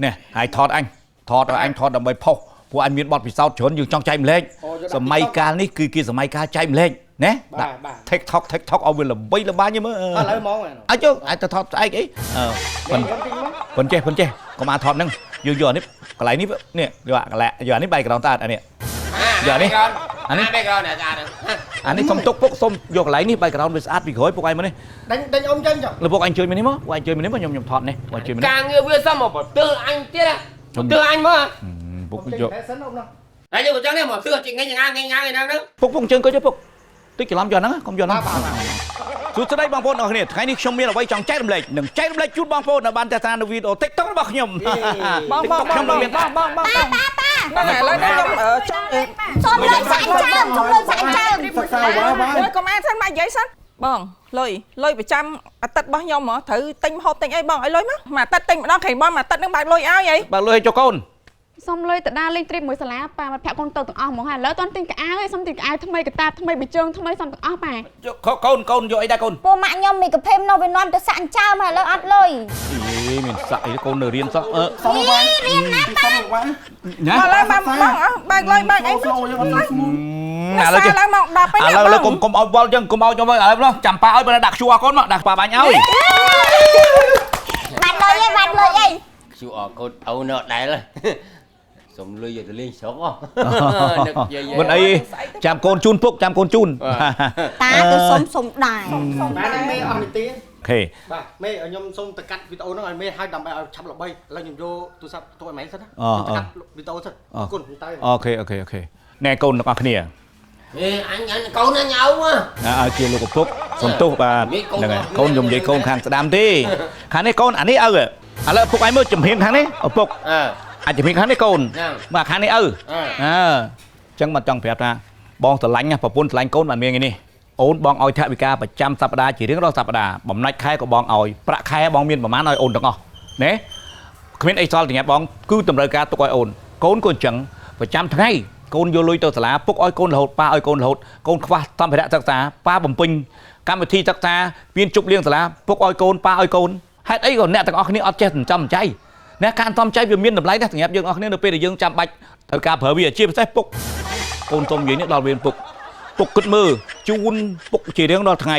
នេះហើយថតអញថតឲ្យអញថតដើម្បីផុសពួកអញមានបទពិសោធន៍ច្រើនយើងចង់ចែកម្លែកសម័យកាលនេះគឺសម័យកាលចែកម្លែកណាដាក់ TikTok TikTok ឲ្យវាល្បីល្បាញមើល ឥឡូវហ្មង អញចូលអាចទៅថតស្អែកអីអឺប៉ុនប៉ុនចេះប៉ុនចេះកុំអាថតហ្នឹងយើងយកអានេះកន្លែងនេះនេះយកអាកន្លែងយកអានេះ background ស្អាតអានេះយកអានេះអានេះ background ស្អាត អានេះសុំទុកពុកសុំយកកន្លែងនេះ background វាស្អាតពីក្រោយពុកឯងមកនេះ ដេញដេញអ៊ំចេញចុះ លោកពុកអញជួយមកនេះមកពុកអញជួយមកនេះមកខ្ញុំខ្ញុំថតនេះពុកអញជួយមកនេះ ការងារវាសមមកប្រទើអញទៀតប្រទើអញមក ពុកយក សិនអ៊ំណោះ ហើយយកចឹងនេះមកទើជាងងាងងាងងាងហ្នឹង ពុកពុកជើងក៏ចុះពុកតិចច្រឡំយកហ្នឹងកុំយកហ្នឹងសួស្តីបងប្អូនអរគ្នាថ្ងៃនេះខ្ញុំមានអ្វីចង់ចែករំលែកនិងចែករំលែកជូនបងប្អូនដែលបានទស្សនានៅវីដេអូ TikTok របស់ខ្ញុំ បងបងបងបងបងបងបង តាតា ហ្នឹងហើយឥឡូវនេះខ្ញុំចង់ សូមលុយសាក់ចើមសូមលុយសាក់ចើម សិក្សាវ៉ាវ៉ា កុំអានសិនមកនិយាយសិនបងលុយលុយប្រចាំអាទិត្យរបស់ខ្ញុំហ៎ត្រូវទិញម្ហូបទិញអីបងឲ្យលុយមកមួយអាទិត្យទិញម្ដងក្រែងបងមួយអាទិត្យនឹងបើកលុយឲ្យអី បើលុយឲ្យចុះកូន សុំលុយទៅដើរលេងទ្រីបមួយសាលាប៉ាមិត្តភក្តិកូនទៅទាំងអស់ហ្មងហើយឥឡូវតន់ទិញកៅអៅឯងសុំទិញកៅអៅថ្មីកតាបថ្មីបិជើងថ្មីសុំទាំងអស់ប៉ា កូនកូនយកអីដែរកូន ពួកម៉ាក់ខ្ញុំមីកាភេមនៅវានាំទៅសាក់ចើមហើយឥឡូវអត់លុយ អីមានសាក់អីកូននៅរៀនសោះអឺ សុំវ៉ា រៀនណា សុំវ៉ា ណា ឥឡូវបងបងបើកលុយបើកអី ស្លូយើងអត់ស្មូ ឥឡូវចេះ ឡើងមក10ពេញ ឥឡូវឥឡូវកុំកុំឲ្យវល់ចឹងកុំឲ្យខ្ញុំឲ្យឥឡូវចាំប៉ាឲ្យបើដាក់ QR កូនមកដាក់ប៉ាបាញ់ឲ្យ បាត់លុយឯងបាត់លុយឯង QR code អូនអត់ដែលសុំលុយយកទៅលេងស្រុកនឹកយាយ មិនអីចាំកូនជូនពុកចាំកូនជូន តាទៅសុំសុំដែរ បាទមេអស់នីតិ អូខេ បាទមេខ្ញុំសុំទៅកាត់វីដេអូហ្នឹងឲ្យមេឲ្យដើម្បីឲ្យឆាប់ល្បីឥឡូវខ្ញុំយកទូរស័ព្ទទៅឲ្យម៉ែសិនណាទៅកាត់វីដេអូសិនគុណទៅ អូខេអូខេអូខេណែកូនទាំងអស់គ្នា អេអញអញកូនអញអោ ឲ្យជាលោកឪពុកសុំទោសបាទហ្នឹងហើយកូនខ្ញុំនិយាយកូនខាងស្ដាំទេខាងនេះកូនអានេះឪឥឡូវឪពុកឯងមើលចំហៀងខាងនេះឪពុកអាចចំហៀងខាងនេះកូនបាទខាងនេះឪអើអញ្ចឹងមកចង់ប្រាប់ថាបងស្រឡាញ់ណាប្រពន្ធស្រឡាញ់កូនបានមានឯនេះអូនបងឲ្យថវិកាប្រចាំសប្តាហ៍ជារៀងរាល់សប្តាហ៍បំណាច់ខែក៏បងឲ្យប្រាក់ខែបងមានប្រមាណឲ្យអូនទាំងអស់ណាគ្មានអីសល់ទាំងបងគឺតម្រូវការទុកឲ្យអូនកូនក៏អញ្ចឹងប្រចាំថ្ងៃកូនយកលុយទៅសាលាពុកឲ្យកូនរហូតប៉ាឲ្យកូនរហូតកូនខ្វះសម្ភារៈសិក្សាប៉ាបំពេញកម្មវិធីសិក្សាមានជប់លៀងសាលាពុកឲ្យកូនប៉ាឲ្យកូនហេតុអីក៏អ្នកទាំងអស់គ្នាអត់ចេះសន្សំចៃណាការសំចៃវាមានតម្លៃណាស់សម្រាប់យើងអស់គ្នានៅពេលដែលយើងចាំបាច់ត្រូវការប្រើវាជាពិសេសពុកកូនសុំនិយាយនេះដល់វេនពុកពុកគិតមើលជូនពុកជារៀងរាល់ថ្ងៃ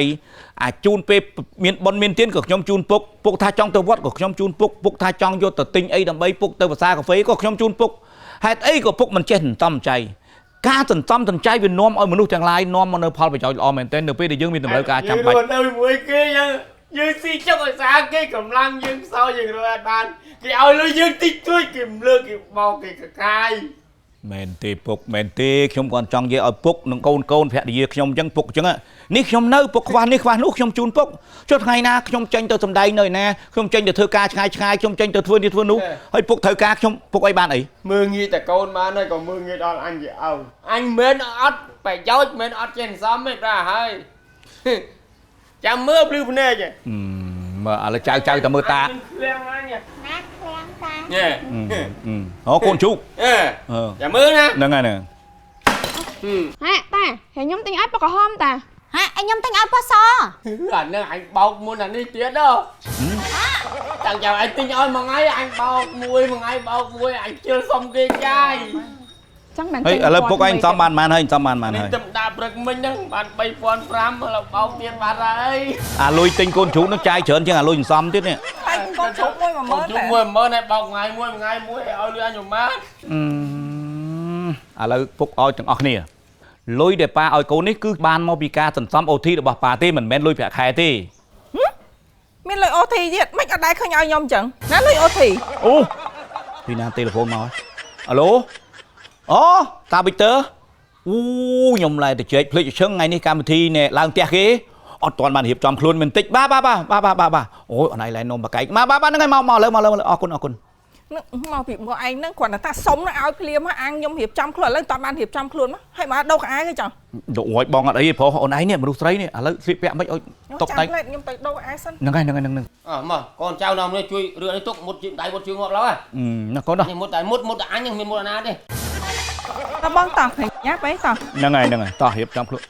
អាចជូនពេលមានបុណ្យមានទានក៏ខ្ញុំជូនពុកពុកថាចង់ទៅវត្តក៏ខ្ញុំជូនពុកពុកថាចង់យកទៅទិញអីដើម្បីពុកទៅភាសាកាហ្វេក៏ខ្ញុំជូនពុកហេតុអីក៏ពុកមិនចេះសន្សំចៃការសន្សំសំចៃវានាំឲ្យមនុស្សទាំងឡាយនាំមកនៅផលប្រយោជន៍ល្អមែនទែននៅពេលដែលយើងមានតម្រូវការចាំបាច់ នៅមួយគេយើងស៊ីចុកឲ្យសាគេកម្លាំងយើងខ្សោយយើងរត់អត់បានគេឲ្យលុយយើងតិចតួចគេលើកគេបោកគេកកាយ មែនទេពុកមែនទេខ្ញុំគាត់ចង់និយាយឲ្យពុកនិងកូនកូនភរិយាខ្ញុំអញ្ចឹងពុកអញ្ចឹងនេះខ្ញុំនៅពុកខ្វះនេះខ្វះនោះខ្ញុំជូនពុកចុះថ្ងៃណាខ្ញុំចេញទៅសំដែងនៅឯណាខ្ញុំចេញទៅធ្វើការឆ្ងាយឆ្ងាយខ្ញុំចេញទៅធ្វើនេះធ្វើនោះហើយពុកត្រូវការខ្ញុំពុកអីបានអី មើងងាយតែកូនបានហើយក៏មើងងាយដល់អញជាឪអញមិនអត់ប្រយោជន៍មិនអត់ចេះសំទេបាទហើយចាំមើលភ្លឺភ្នែក មើលឥឡូវចៅចៅតែមើលតា ឃ្លាំងអញ ណាឃ្លាំងតា នេះ អូកូនជូក ចាំមើលណា ហ្នឹងហើយហ្នឹង ហាតាហើយខ្ញុំទិញឲ្យពណ៌ក្រហមតា ហាឲ្យខ្ញុំទិញឲ្យពណ៌ស អានេះអញបោកមុនអានេះទៀតដល់ចាំចាំអញទិញឲ្យមួយថ្ងៃអញបោកមួយមួយថ្ងៃបោកមួយអញជិលសុំគេចាយ ចឹងបាន ហើយឥឡូវពុកឯងសំបានបានហើយសំបានបាន នេះ ហើយ ទៅដាក់ព្រឹកមិញហ្នឹងបាន3500ឥឡូវបោកទៀតបាត់ហើយ អាលុយទិញកូនជ្រូកហ្នឹងចាយច្រើនជាងអាលុយសំទៀតនេះ តែកូនជ្រូកមួយ10000 ជ្រូក10000ហើយបោកថ្ងៃមួយថ្ងៃមួយឲ្យលុយអញប្រហែល ឥឡូវពុកឲ្យទាំងអស់គ្នាលុយដែលប៉ាឲ្យកូននេះគឺបានមកពីការសន្សំ OT របស់ប៉ាទេមិនមែនលុយប្រាក់ខែទេ មានលុយ OT ទៀតមិនអត់ដែរឃើញឲ្យខ្ញុំអញ្ចឹងណាលុយ OT អូពីណាទូរស័ព្ទមកអាឡូអូតាវីទ័រអូខ្ញុំឡែទៅជែកភ្លេចឈឹងថ្ងៃនេះកម្មវិធីនេះឡើងផ្ទះគេអត់ទាន់បានរៀបចំខ្លួនមិនតិចបាទបាទបាទបាទបាទបាទអូយអនឡាញឡែននំបកែកបាទបាទហ្នឹងហើយមកមកលើមកលើអរគុណអរគុណ មកពីមកឯងហ្នឹងគ្រាន់តែថាសុំនឹងឲ្យភ្លាមអាងខ្ញុំរៀបចំខ្លួនឥឡូវតបានរៀបចំខ្លួនមកហើយមកដូរខោអាវគេចង់ ដូរឲ្យបងអត់អីទេប្រុសអូនឯងនេះមនុស្សស្រីនេះឥឡូវស្លៀកពាក់មិនឲ្យតុបតែង ខ្ញុំទៅដូរអាវសិន ហ្នឹងហើយហ្នឹងហើយហ្នឹង អើមកកូនចៅនាំនេះជួយរឿងនេះទុកមុតជិះដៃមុតជើងងាប់ឡើយ ណាកូន នេះមុតតែមុតមុតតែអញហ្នឹងមានមុតអាណាទេ តបងតោះញ៉ាំអីតោះ ហ្នឹងហើយហ្នឹងហើយតោះរៀបចំខ្លួន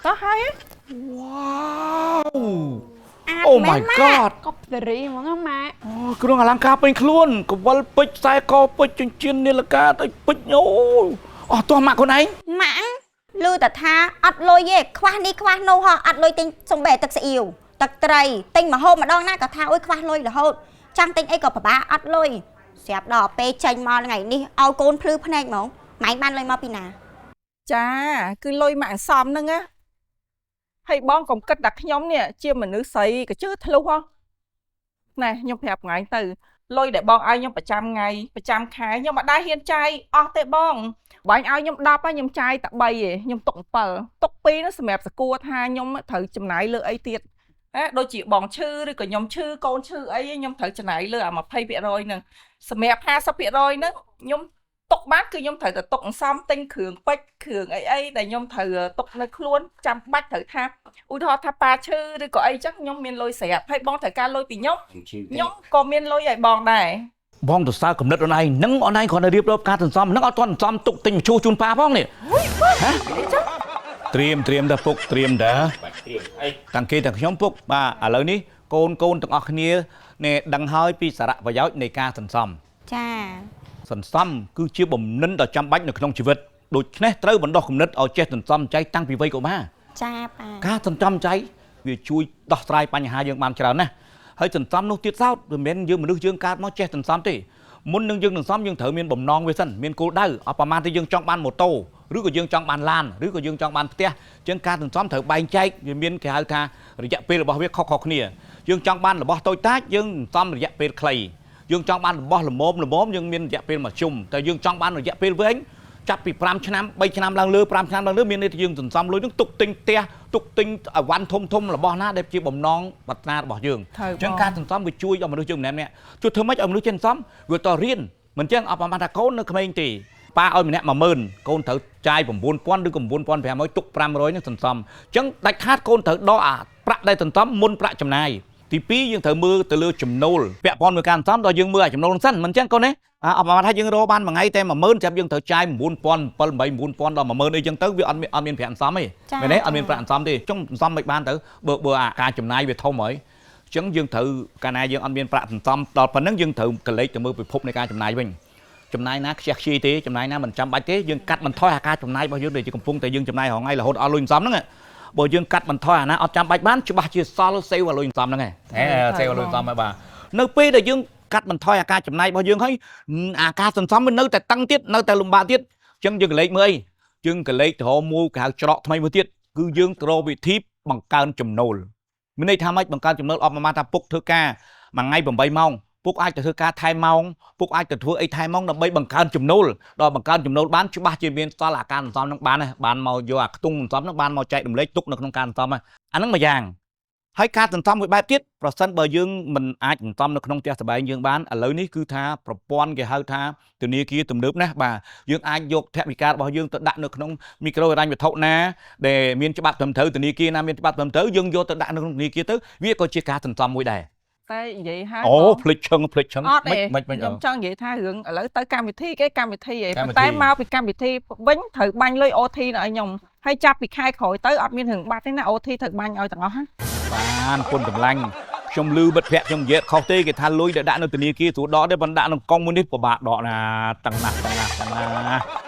តោះហើយ វ៉ាវ អាត អូ មែ my នម៉ាក់ god កប់សេរីហ្មងណាម៉ាក់ អូគ្រឿងអលង្ការពេញខ្លួនកវលពេជ្រខ្សែកពេជ្រចិញ្ចៀននាឡិកាទៅពេជ្រអូអស់ទាស់ម៉ាក់ខ្លួនឯង ម៉ាក់ឮតែថាអត់លុយទេខ្វះនេះខ្វះនោះហ៎អត់លុយទិញសំបីទឹកស្អៀវទឹកត្រីទិញម្ហូបម្ដងណាក៏ថាអុយខ្វះលុយរហូតចង់ទិញអីក៏ពិបាកអត់លុយស្រាប់ដល់ពេលចេញមកថ្ងៃនេះឲ្យកូនភ្លឺភ្នែកហ្មងម៉ែងបានលុយមកពីណា ចាគឺលុយម៉ាក់អន្សំហ្នឹងណាហើយបងកុំគិតថាខ្ញុំនេះជាមនុស្សស្រីក៏ជឿធ្លុះហ៎ណែខ្ញុំប្រាប់ថ្ងៃទៅលុយដែលបងឲ្យខ្ញុំប្រចាំថ្ងៃប្រចាំខែខ្ញុំអត់ដែរហ៊ានចាយអស់ទេបងបងឲ្យខ្ញុំ10ហើយខ្ញុំចាយតែ3ឯងខ្ញុំទុក7ទុក2នោះសម្រាប់សកួរថាខ្ញុំត្រូវចំណាយលើអីទៀតហ៎ដូចជាបងឈឺឬក៏ខ្ញុំឈឺកូនឈឺអីខ្ញុំត្រូវចំណាយលើអា20%ហ្នឹងសម្រាប់50%ហ្នឹងខ្ញុំទុកបានគឺខ្ញុំត្រូវតែទុកអន្សំទិញគ្រឿងពេជ្រគ្រឿងអីអីដែលខ្ញុំត្រូវទុកនៅខ្លួនចាំបាច់ត្រូវថាឧទាហរណ៍ថាប៉ាឈឺឬក៏អីចឹងខ្ញុំមានលុយស្រាប់ហើយបងត្រូវការលុយពីខ្ញុំខ្ញុំក៏មានលុយឲ្យបងដែរ បងទៅសើកំណត់អូនឯងនឹងអូនឯងគ្រាន់តែរៀបរាប់ការសន្សំនឹងអត់ទាន់សន្សំទុកទិញមឈូសជូនប៉ាផងនេះហ៎ត្រៀមត្រៀមតើពុកត្រៀមតើ បាច់ត្រៀមអី តាំងគេទាំងខ្ញុំពុកបាទឥឡូវនេះកូនកូនទាំងអស់គ្នានេះដឹងហើយពីសារៈប្រយោជន៍នៃការសន្សំ ចា សន្សំគឺជាបំណិនដ៏ចាំបាច់នៅក្នុងជីវិតដូច្នេះត្រូវបណ្ដុះគំនិតឲ្យចេះសន្សំចៃតាំងពីវ័យកុមារ ចាប៉ា ការសន្សំចៃវាជួយដោះស្រាយបញ្ហាយើងបានច្រើនណាស់ហើយសន្សំនោះទៀតសោតមិនមែនយើងមនុស្សយើងកើតមកចេះសន្សំទេមុននឹងយើងសន្សំយើងត្រូវមានបំណងវាសិនមានគោលដៅអត់ប្រមាណទេយើងចង់បានម៉ូតូឬក៏យើងចង់បានឡានឬក៏យើងចង់បានផ្ទះអញ្ចឹងការសន្សំត្រូវបែងចែកវាមានគេហៅថារយៈពេលរបស់វាខុសៗគ្នាយើងចង់បានរបស់តូចតាចយើងសន្សំរយៈពេលខ្លីយើងចង់បានរបស់ល្មមល្មមយើងមានរយៈពេលមួយជុំតែយើងចង់បានរយៈពេលវែងចាប់ពី5ឆ្នាំ3ឆ្នាំឡើងលើ5ឆ្នាំឡើងលើមានន័យថាយើងសន្សំលុយនឹងទុកទិញផ្ទះទុកទិញអវ៉ាន់ធំធំរបស់ណាដែលជាបំណងប្រាថ្នារបស់យើង ត្រូវ អញ្ចឹងការសន្សំវាជួយដល់មនុស្សយើងម្នាក់ៗជួយធ្វើម៉េចឲ្យមនុស្សចេះសន្សំវាតរៀនមិនអញ្ចឹងអត់ប្រមាណថាកូននៅក្មេងទេប៉ាឲ្យម្នាក់10000កូនត្រូវចាយ9000ឬក៏9500ទុក500នឹងសន្សំអញ្ចឹងដាច់ខាតកូនត្រូវដកអាប្រាក់ដែលសន្សំមុនប្រាក់ចំណាយទី2យើងត្រូវមើលទៅលើចំណូលពាក់ព័ន្ធមួយការសន្សំដល់យើងមើលអាចំណូលហ្នឹងសិនមិនអញ្ចឹងកូនទេអត់ប្រមាណថាយើងរកបានមួយថ្ងៃតែ10000ចាប់យើងត្រូវចាយ9000 7 8 9000ដល់10000អីចឹងទៅវាអត់មានអត់មានប្រាក់សន្សំទេមែនទេអត់មានប្រាក់សន្សំទេចុងសន្សំមិនបានទៅបើអាការចំណាយវាធំហើយអញ្ចឹងយើងត្រូវកាលណាយើងអត់មានប្រាក់សន្សំដល់ប៉ុណ្ណឹងយើងត្រូវកលេចទៅមើលពិភពនៃការចំណាយវិញចំណាយណាខ្ជះខ្ជាយទេចំណាយណាមិនចាំបាច់ទេយើងកាត់បន្ថយអាការចំណាយរបស់យើងដែលជាកំពុងតែយើងចំណាយរាល់ថ្ងៃរហូតអស់លុយសន្សំហ្នឹងបើយើងកាត់បន្ថយអាណាអត់ចាំបាច់បានច្បាស់ជាសល់សេវលុយសន្សំហ្នឹងឯងសេវលុយសន្សំហើយបាទនៅពេលដែលយើងកាត់បន្ថយអាការចំណាយរបស់យើងហើយអាការសន្សំវានៅតែតឹងទៀតនៅតែលំបាកទៀតអញ្ចឹងយើងកលេចមើលអីយើងកលេចទៅរកមួយគេហៅច្រកថ្មីមួយទៀតគឺយើងទៅរកវិធីបង្កើនចំណូលមានន័យថាម៉េចបង្កើនចំណូលអត់ប្រមាណថាពុកធ្វើការមួយថ្ងៃ8ម៉ោងពុកអាចទៅធ្វើការថែមម៉ោងពុកអាចទៅធ្វើអីថែមម៉ោងដើម្បីបង្កើនចំណូលដល់បង្កើនចំណូលបានច្បាស់ជាមានសល់អាការសន្សំនឹងបានបានមកយកអាខ្ទង់សន្សំនឹងបានមកចែករំលែកទុកនៅក្នុងការសន្សំអាហ្នឹងមួយយ៉ាងហើយការសន្សំមួយបែបទៀតប្រសិនបើយើងមិនអាចសន្សំនៅក្នុងផ្ទះសម្បែងយើងបានឥឡូវនេះគឺថាប្រព័ន្ធគេហៅថាធនាគារទំនើបណាស់បាទយើងអាចយកថវិការបស់យើងទៅដាក់នៅក្នុងមីក្រូហិរញ្ញវត្ថុណាដែលមានច្បាប់ត្រឹមត្រូវធនាគារណាមានច្បាប់ត្រឹមត្រូវយើងយកទៅដាក់នៅក្នុងធនាគារទៅវាក៏ជាការសន្សំមួយដែរ តែនិយាយហើយ អូភ្លេចឈឹងភ្លេចឈឹង អត់ទេ មិនមិន ខ្ញុំចង់និយាយថារឿងឥឡូវទៅកម្មវិធីគេកម្មវិធីឯង កម្មវិធី ប៉ុន្តែមកពីកម្មវិធីវិញត្រូវបាញ់លុយ OT នៅឲ្យខ្ញុំហើយចាប់ពីខែក្រោយទៅអត់មានរឿងបាត់ទេណា OT ត្រូវបាញ់ឲ្យទាំងអស់ណា បានគុណកម្លាំងខ្ញុំលឺមិត្តភក្តិខ្ញុំនិយាយខុសទេគេថាលុយដែលដាក់នៅធនាគារស្រួលដកទេប៉ុន្តែដាក់ក្នុងកុងមួយនេះពិបាកដកណាតឹងណាស់តឹងណាស់តឹងណាស់